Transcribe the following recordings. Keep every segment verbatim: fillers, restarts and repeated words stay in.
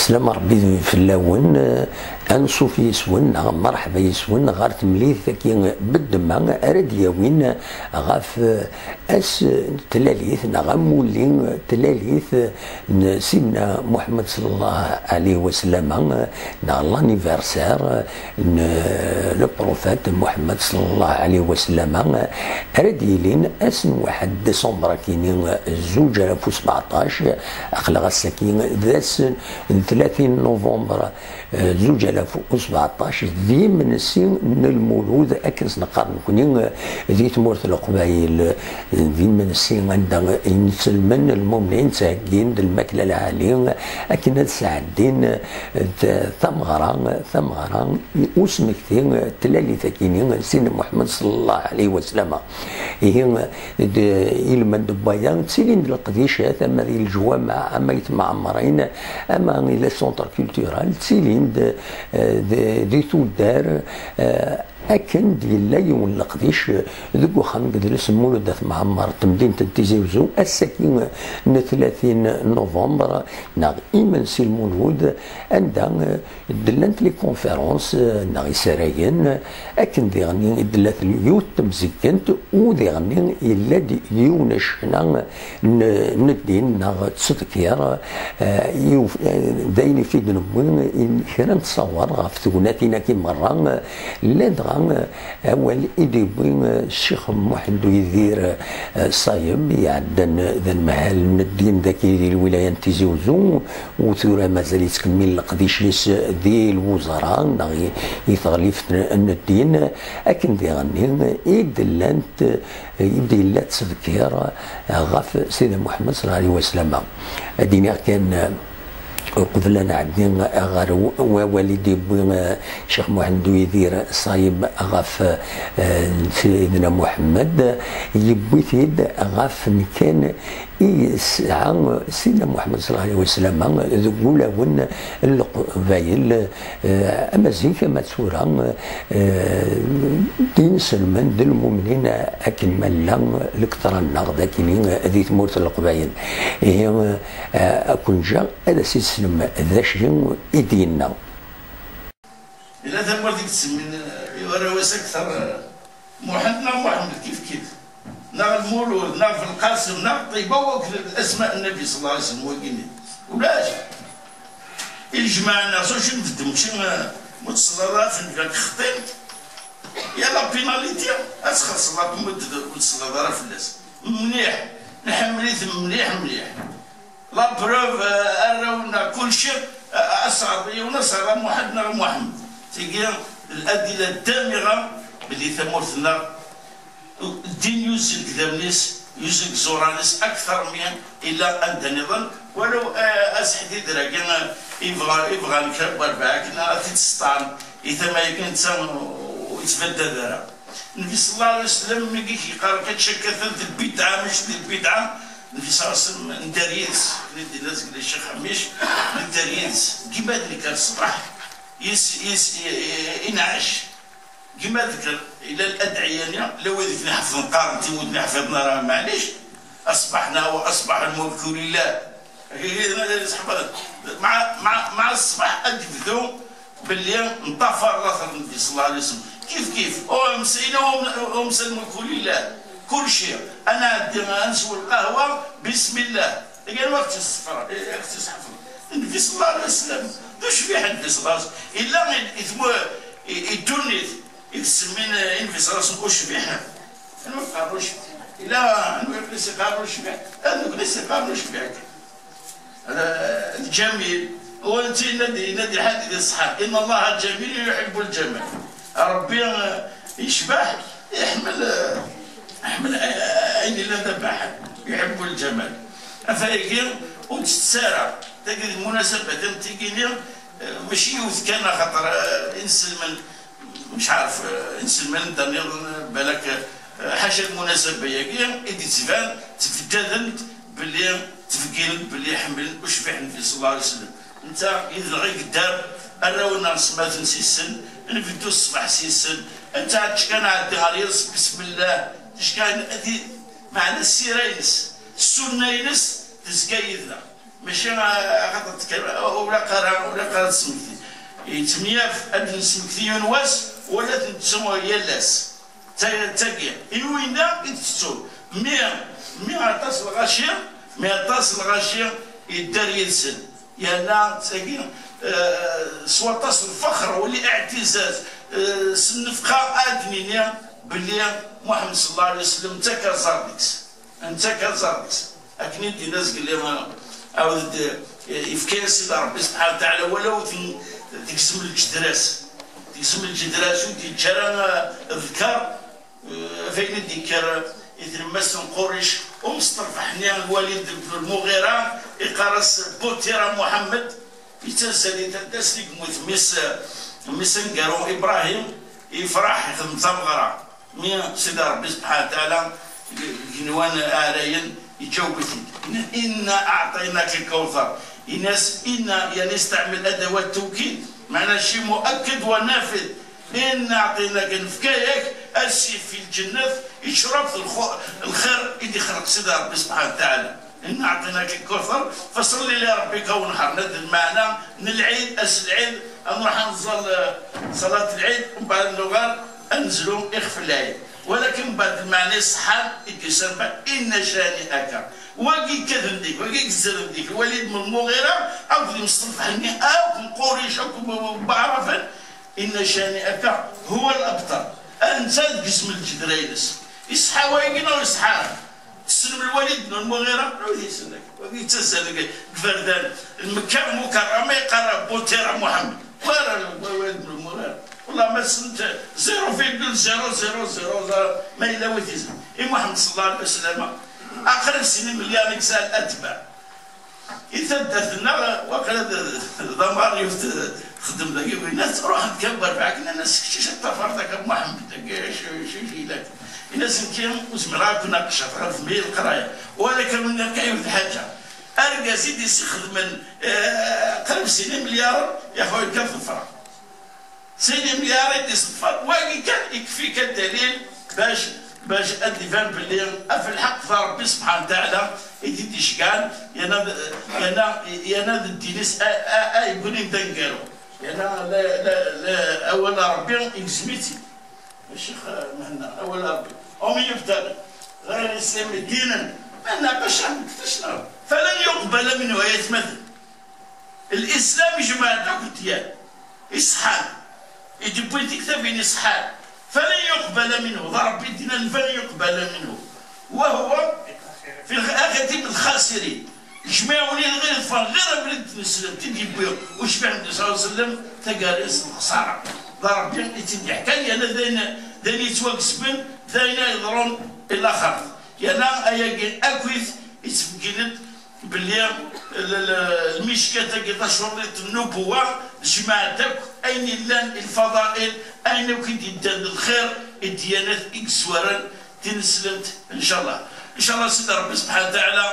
Slam Ṛebbi fell-awen, anṣuf yes-wen, neɣ mṛeḥba yes-wen ɣer temlilit-agi beddemma ara d-yawin ɣef ass n tlalit, neɣ amulli n tlalit n Sidna Muḥemmed sallallahu alayhi wa sallam, neɣ l'anniversaire n le prophète Muḥemmed sallallahu alayhi wa sallam, ara d-yilin ass n waḥed décembre akini zuǧ alaf u sbeɛṭac, aql-aɣ ass-agi d ass n tlatin novembre, eh, zuǧ alaf u sbeɛṭac, d imensi n Lmulud, akken s-neqqar nekni, eh, di tmurt n Leqbayel, eh, d imensi anda inselmen lmumnin ttheggin-d lmakla lɛali, akken ad sɛeddin, eh, t-, tameɣra, tameɣra usmekti, eh, tlalit akini, Sidna Muḥemmed sallallahu alayhi wa sallam. Ihi, d-, ilmend n waya, ttilin-d leqdicat, ama di leǧwameɛ, ama i tmeɛmrin, ama i les centres culturels, ttilin-d, eh, d-, di tuddar, eh, akken d-yella yiwen leqdic, eh, deg uxxam n yidles n Mulud At Mɛemmer, temdint n Tizi Uzzu, ass-agi n tlatin novembre, neɣ imensi Lmulud, anda, eh, d-llant les conférences, eh, neɣ isaragen, akken diɣen i d-tella yiwet temzigent, u diɣen yella-d yiwen ccna n, n ddin neɣ ttedkir, eh, yuf-, eh, d ayen i t-id-newwi i kra n ttṣawar ɣef tegnatin-agi merra, eh, ladɣa, eh, awal i d-yewwi, eh, Ccix Muḥend Uyidir, eh, Ṣayeb, iɛeddan d anemhal n ddin dagi di lwilaya n Tizi Uzzu, u tura mazal yettkemmil leqdic-is di lwuẓara neɣ i, i teɣlift n, n ddin, akken diɣenni i d-llant, i d-yella ttedkir ɣef Sidi Muḥemmed sallallahu alayhi wa sallam. Ad d-iniɣ kan, uqbel ad nɛeddi ɣer w-, wawal i d-yewwi, eh, Ccix Muḥend Uyidir Ṣayeb ɣef, eh, Sidna Muḥemmed, yewwi-t-id ɣef nnkan i yesɛa Sidna Muḥemmed sallallahu alayhi wa sallam deg wulawen n Leqbayel, eh, ama zik ama tura, eh, d inselmen, d lmumnin akken ma llan lektra-nneɣ dagini di tmurt n Leqbayel. Ihi, eh, ad ken-ǧǧeɣ ad as-islem d acu i d-yenna. Yella tamurt i yettsemmin, eh, i warraw-is akter, eh, Muḥend neɣ Muḥemmed, kif kif. Neɣ Lmulud, neɣ Belqasem, neɣ Ṭiba, wakk d asma n Nnbi sallallahu alayhi wa sallam, wagini. Ulac. I lejmaɛ-nneɣ, s wacu nbeddu, mačči, eh, ma ur tesliḍ ara f nnbi xeṭṭin, ya la pénalité, ad txellṣeḍ, ma ur d-, ur tesliḍ ara fell-as. Mliḥ, nḥemmel-it mliḥ, mliḥ. La preuve, eh, arraw-nneɣ, kulci, eh, aseɛḍi, yiwen aseɛḍi, Muḥend neɣ Muḥemmed. Tigi, l-adilla ddamiɣa belli tamurt-nneɣ, ddin yuzzel deg idammen-is, yuzzel deg iẓuran-is, akter mi illa anda niḍen, walaw, eh, aseḥdider-agi, eh, ibɣa, ibɣan kra n werbaɛ akken ad t-id-sṭan, i tama-agi netta ur yettbaddad ara. Nnbi sallallahu alayhi wa sallam, mi i k-yeqqar akka tcakkaten d lbidɛa, mačči d lbidɛa, Nnbi sallallahu alayhi wa sallam, nedder yid-s, akken i d-yenna zgelli Ccix Ḥmic, nedder yid-s, dima d nekk ar ṣṣbeḥ, yes, yes, i-, i-, inɛac. Dima d nekk, ila ladɛiya-nni, la wid i ten-iḥefḍen qqaren, tin ur ten-iḥfiḍen ara, maɛlic, aṣbeḥ neɣ aṣbeḥ lmulku lillah. Mɛa, mɛa, mɛa ṣṣbeḥ ad d-yebdu belli nṭafar later n Nnbi sallallahu alayhi wa sallam. Kif kif, o amsa, ila o am-, o amsa lmulku lillah. Kulci, ad nɛeddi, ad neswa lqahwa, bismillah. Igan wa ɣ-tt-isefra, i ɣ-tt-isḥefḍ. Nnbi sallallahu alayhi wa sallam, d ucbiḥ Nnbi sallallahu alayhi wa sallam. Illa i, i tmu-, i, i ddunit, i tsemmin, eh, Nnbi sallallahu alayhi wa sallam ucbiḥ. Anwa iqqaren ucbiḥ? Illa anwa i s-iqqaren ucbiḥ? Ad nekni s-iqqaren ucbiḥ. Lǧamil, u netta yenna-d, yenna-d lḥadit iṣeḥḥan, "Inna Allaha jamilun yuḥibbu ljamal." Ṛebbi, eh, yecbeḥ, iḥemmel, eh, iḥemmel, eh, ayen yellan d abaḥan, yuḥibbu ljamal. Afayagi ur tt-tettu ara, tagi d lmunasabat am tigini, eh, mačči yiwet kan, axaṭer, eh, inselmen, مش عارف، آه، inselmen anda nniḍen, آه، balak, آه، ḥaca lmunasaba-agi i d-yettban ttbeddaden-d belli, ttbegginen-d belli ḥemmlen ucbiḥ n Nnbi sallallahu alayhi wa sallam. Netta yid-neɣ i yedder, arraw-nneɣ nesmaten s-, yes-sen, nbeddu ṣṣbeḥ s-, yes-sen. Netta ticki nɛeddi ɣer yiḍes, bismillah, ticki, meɛna ssira-ines, ssunna-ines tezga yid-neɣ. Mačči, ah, axaṭer tekker, ur ilaq ara, ur ilaq ara tesmekti. Yettemyaf ad d-nesmekti yiwen wass, wala ad t-nettu yal ass. D ta-, d tagi. I winna i tettettu. Mi, mi aṭas lɣaci, mi aṭas lɣaci yedder yid-sen. Yerna d tagi, eh, s waṭas n lfexr, wala iɛtizaz, eh, s nnefqa, ad d-nini belli Muḥemmed sallallahu alayhi wa sallam d takerẓart deg-s. Netta kan ẓer deg-s. Akken i d-yenna zgelli, awd-d, yefka-yas Sidi Ṛebbi subḥanahu wa taɛala, walaw ten-, tegzem lǧedra-s. Tegzem lǧedra-s, ur d-yeǧǧa ara, eh, ḍkar, eh, ɣef ayen i d-yekker i tlemmast n Qurric, umesṭerfeḥ-nni Lwalid ibn Lmuɣira, iqqar-as Butira Muḥemmed, yettazzal i taddast i yemmut mmi-s, mmi-s aneggaru Ibrahim, yefṛeḥ, ixdem tameɣra. Mi Sidi Ṛebbi subḥanahu wa taɛala, deg igenwan ɛlayen, iǧaweb-it-id. Inna: "Inna aɛṭaynaka lkawthar." Ini-as inna, yani isteɛmel adawat tawkid, meɛna ci muakked wa nafid. Inna aɛṭaynaka, nefka-yak asif fi lǧennet, yecrab lxu-, lxir i d-ixleq Sidi Ṛebbi subḥanahu wa taɛala. Inna aɛṭaynaka lkawthar, faṣelli li rabbika wanḥar. Nadi lmeɛna n lɛid, ass n lɛid, ad nruḥ ad nẓall, eh, ṣalat lɛid, mbeɛd nuɣal ad nezlu ixef n lɛid. Walakin mbeɛd lmeɛna iṣeḥḥan i d-yusan, inna cani'aka. Wagi kkaten deg, wagi yezzren deg, Lwalid ibn Lmuɣira, akked imesṭerfeḥ-nni, akk n Qurayc, akk n Baɛrafen, inna cani'aka huwa l-abtar. A netta deg isem lǧedra-ines. Iṣeḥḥa wayagi neɣ iṣeḥḥa ara? Tessnem Lwalid ibn Lmuɣira? Anwa i t-yessnen? Wagi yettazzal deg iberdan n Mekka Mukarrama, yeqqar Butira Muḥemmed. Wara Lwalid ibn Lmuɣira. Wallah ma ssent zéro virgule zéro zéro zéro, ma yella wi t-yessnen. I Muḥemmed sallallahu alayhi wa sallam, aqrib sin imelyar i yesɛa atba. I taddart-nneɣ, waqila d, d, d amɣar yiwet txeddem dagi, winna ruḥent kan berbeɛ, nnan-as: "Kečč acu teṭṭafreḍ akka Muḥemmed, akka acu, acu, acu yella akka?" Ini-as: "Nekki ur zmireɣ ad ken-naqceɣ ɣef tmenya leqraya, walakin ad wen-iniɣ kan yiwet lḥaǧa. Argaz i d-isxedmen, eh, qrib sin imelyaren, ya xawi kan ḍefreɣ." Sidi Mliar i d-iṣeffer, wagi kan ikfi-k dalil bac, bac ad d-iban belli ɣef lḥeqq d Ṛebbi subḥanahu wa taɛala i t-id-iceggɛen, yerna d, yerna, yerna d ddin-is a, a, a yewwin d aneggaru. Yerna la, la, la, awal n Ṛebbi igzem-itt-id. Ccix Mhenna, awal n Ṛebbi. Hum yebtaghi ɣayra l-islami dinan, ma naqac am ktac neɣ falan yuqbala minhu, ay atmaten. Lislam ijmeɛ-d akk ddyan iṣeḥḥan, i d-yewwin tiktabin iṣeḥḥan, falan yuqbala minhu, d Ṛebbi i d-yennan falan yuqbala minhu, wa huwa fi l-axirati min lxasirin. Jmiɛ win i ɣir ḍfan ɣir abrid n Islam, i d-yewwi ucbiḥ n Nnbi ṣalla Llahu ɛalayhi wa sallam, taggara-s n lexṣara. D Ṛebbi i tt-id-yeḥkan, yerna d ayen, d ayen yettwagesmen, d ayen ay yeḍrun i laxert. Yerna ayagi akk-it yettbeggin-d belli l-, l-, lmickat-agi tacurḍiṭ n nnubuwa tejmeɛ-d akk ayen yellan i lfaḍail, ayen akk i d-yeddan d lxir i ddyanat i yezwaren tineslemt, ncallah. Ncallah Sidi Ṛebbi subḥanahu wa taɛala,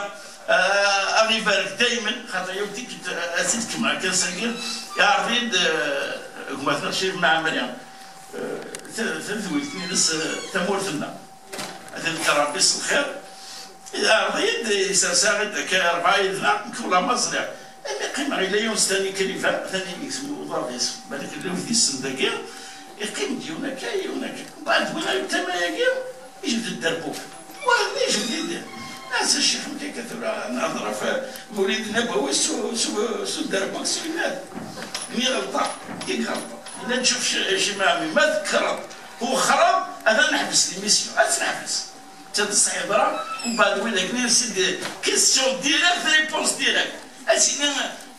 ah, ad ɣ-ibarek daymen, xaṭer yiwet tikkelt, ah, ad tt-id-kemmleɣ kan sagi, iɛreḍ-iyi-d, ah, gma-tneɣ Crif Mɛemmri, ah, ta-, tadwilt-nni-ines, ah, tamurt-nneɣ. Ad t-id-kker Ṛebbi s lxir. Iɛreḍ-iyi-d, isers-aɣ-id akka rebɛa yid-neɣ, nekk ula ma ẓriɣ. Imi qqimeɣ, yella yiwen s tani krifa, tani deg uḍad-is. Balak llan yid-sen dagi, iqqim-d yiwen akka, yiwen akka. Mbeɛd win ay tama-agi, yejbed-d dderbuk. Wa d ijbed-id. Nɛas a ccix, amek akka tura nehder ɣef Mulid Nabawi s, s, s dderbuk s winad? Mi ɣelṭeɣ, i ɣelṭeɣ. Nella neččuf ci-, cimami, ma tekkreḍ, wexxreḍ, ad neḥbes l'émission, ad tt-neḥbes. D ṣṣeḥ yeḍra, mbeɛd win akken, question directe, réponse directe. Ad s-yini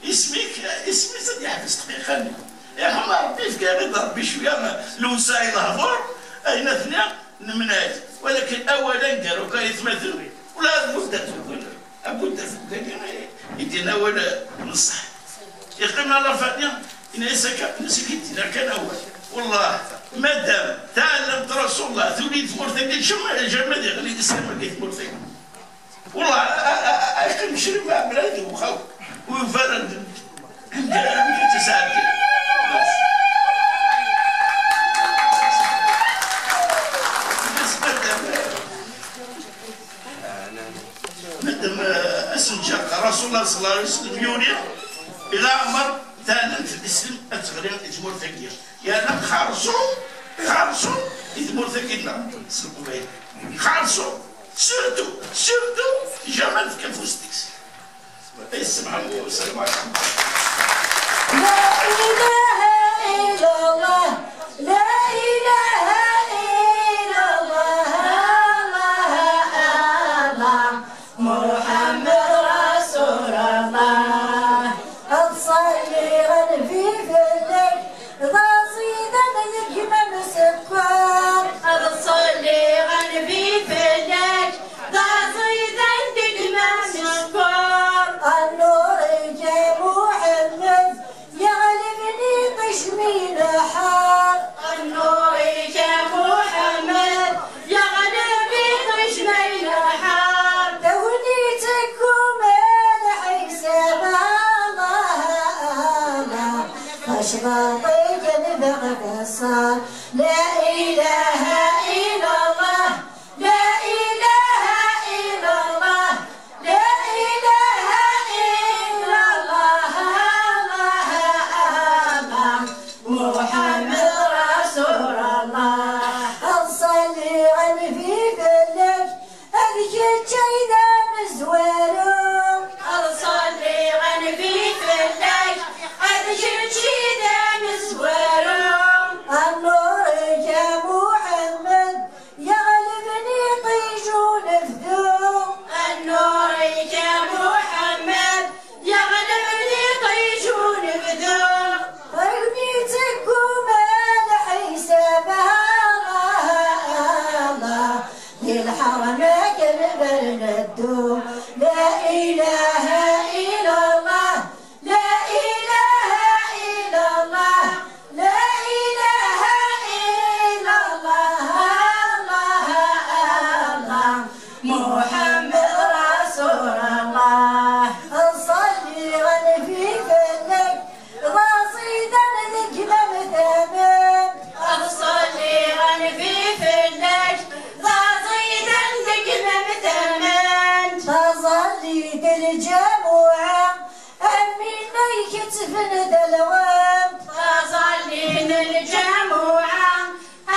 isem-ik, isem-is ad yeḥbes dqiqa-nni. Iḥma Ṛebbi yefka-yaɣ-id Ṛebbi cwiya lewseɛ i lehdur, ayen atni nemneɛ-it. Walakin awal aneggaru kan i tmaten, ula d Buddaf, Buddaf i, i d-yenna awal n ṣṣeḥ. Yeqqim Ṛafani, yenna-yas akka, yenna-as akka i d-yenna kan awal. Wellah, madam tɛellemt Rasulullah tuli tmurt-agi, jamais, jamais ad yeɣli Lislam deg tmurt-agi. Wellah, a, a, a, a yeqqim Crif Mɛemmri ad iwexxer, u yufa ara d-, d-, d-, d-, Madam, eh, asenǧaq, Rasulullah sallallahu Lemyuni, ila ɛmer talent n Islam ad teɣli i tmurt-agi. Yerna xerṣum, xerṣum i tmurt-agi-nneɣ s Leqbayel. Xerṣum, surtout, surtout, jamais tefka afus deg-s. Ay, ssebḥan, ssebḥan. لا إله إلا الله، لا إله إلا الله، الله، الله، محمد رسول الله. Ad ṣalliɣ Nnbi fell-ak, d aẓidan deg Imam Sekkar. Ad ṣalliɣ Nnbi fell-ak, d aẓidan deg Imam Sekkar. A nnur-ik a Muḥemmed, yeɣleb iṭij mi nḥar. A nnur-ik a Muḥemmed, yeɣleb iṭij mi nḥar. Tagnit tegguma lḥisab, Allah, Allah. Tacḍaṭ-ik ad tbeɣ teṣṣar. لا إله إلا الله، لا إله إلا الله، لا إله إلا الله، الله، الله، محمد رسول الله. Ad ṣalliɣ Nnbi fell-ak, d kečč ay d amezwaru. Ad ṣalliɣ Nnbi fell-ak, d kečč ay d amezwaru. A nnur-ik a Muḥemmed, yeɣleb iṭij unebdu. A nnur-ik a Muḥemmed, yeɣleb iṭij unebdu. Tagnit tegguma lḥisab, Allah, Allah. Di lḥeṛma kan berneddu. لا إله إلا الله، لا إله إلا الله، لا إله إلا الله، الله، الله، محمد رسول الله. Ad ṣalliɣ Nnbi fell-ak, d aẓidan deg Imam Taman. Ad ṣalliɣ Nnbi fell-ak, d aẓidan deg Imam Taman. Taẓallit n lǧamuɛa, Amin ay iketben d alɣem. Taẓallit n lǧamuɛa,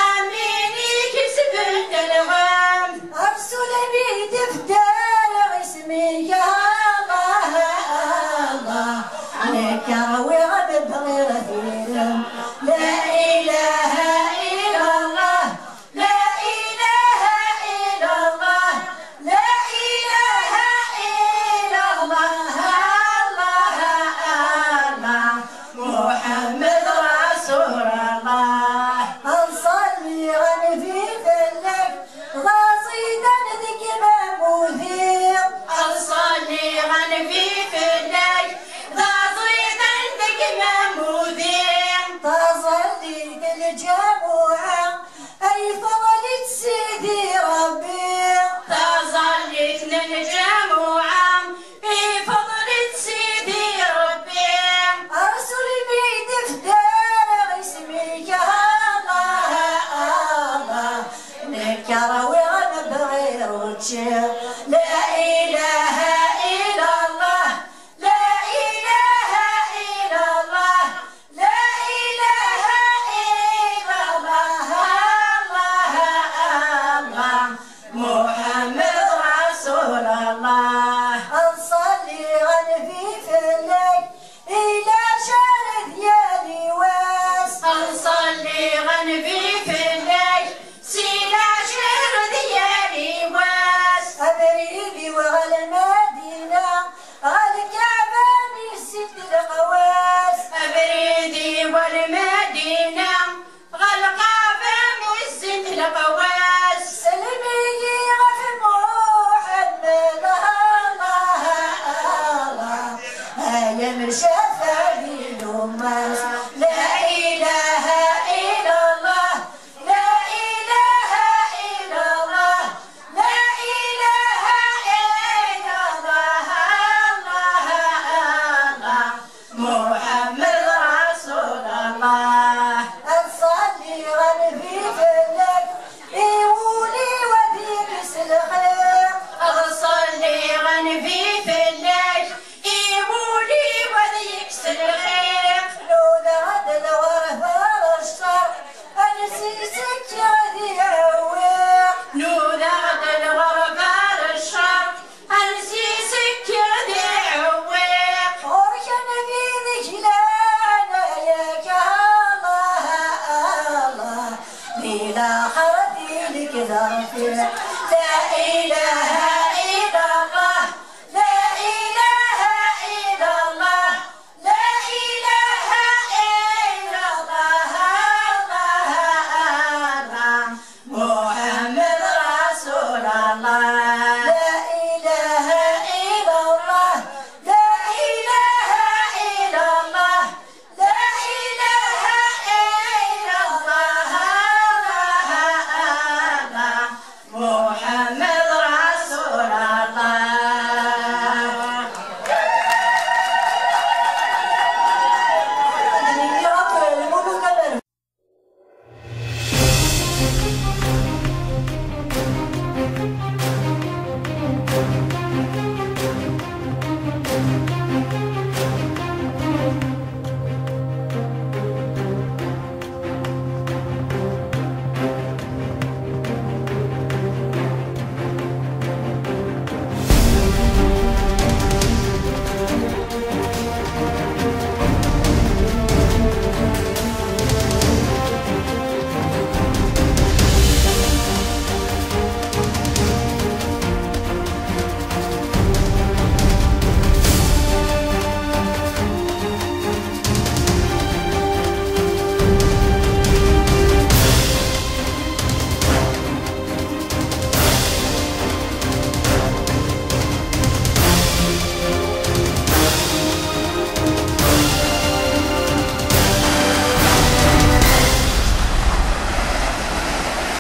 amin i iketben d alɣem. Rsul mi d-ifdar isem-ik, Allah, Allah. Nekk ṛwiɣ ad bɣiɣ tirem. لا إله إلا الله، لا إله إلا الله، لا إله إلا الله، الله، الله، محمد رسول الله. Ad ṣalliɣ Nnbi fell-ak, d aẓidan deg Imam Mudi. Ad ṣalliɣ Nnbi fell-ak, d aẓidan deg Imam Mudi. Taẓallit n lǧamuɛa, ay fḍel-itt Sidi Ṛebbi. Taẓallit n lǧamuɛa, ay fḍel-itt Sidi Ṛebbi. Rsul mi d-ifdar isem-ik, Allah, Allah. Nekk ṛwiɣ ad bɣiɣ učči. لا إله إلا الله، لا إله إلا الله، لا إله إلا الله، الله، الله، محمد رسول الله. Ad ṣalliɣ Nnbi fell-ak, i lɛecṛ d yal wass. Ad ṣalliɣ Nnbi fell-ak, si lɛecṛ d yal wass. Abrid-iw ɣer Lmadina, ɣer Lkaɛba mi zzint leqwas. Abrid-iw ɣer Lmadina, ɣer Lkaɛba mi zzint leqwas. Sellem-iyi ɣef Muḥemmed, Allah, Allah. Ay amcafeɛ di lummas. لا إله إلا الله، إلى خرتي لك ظرفي، لا إله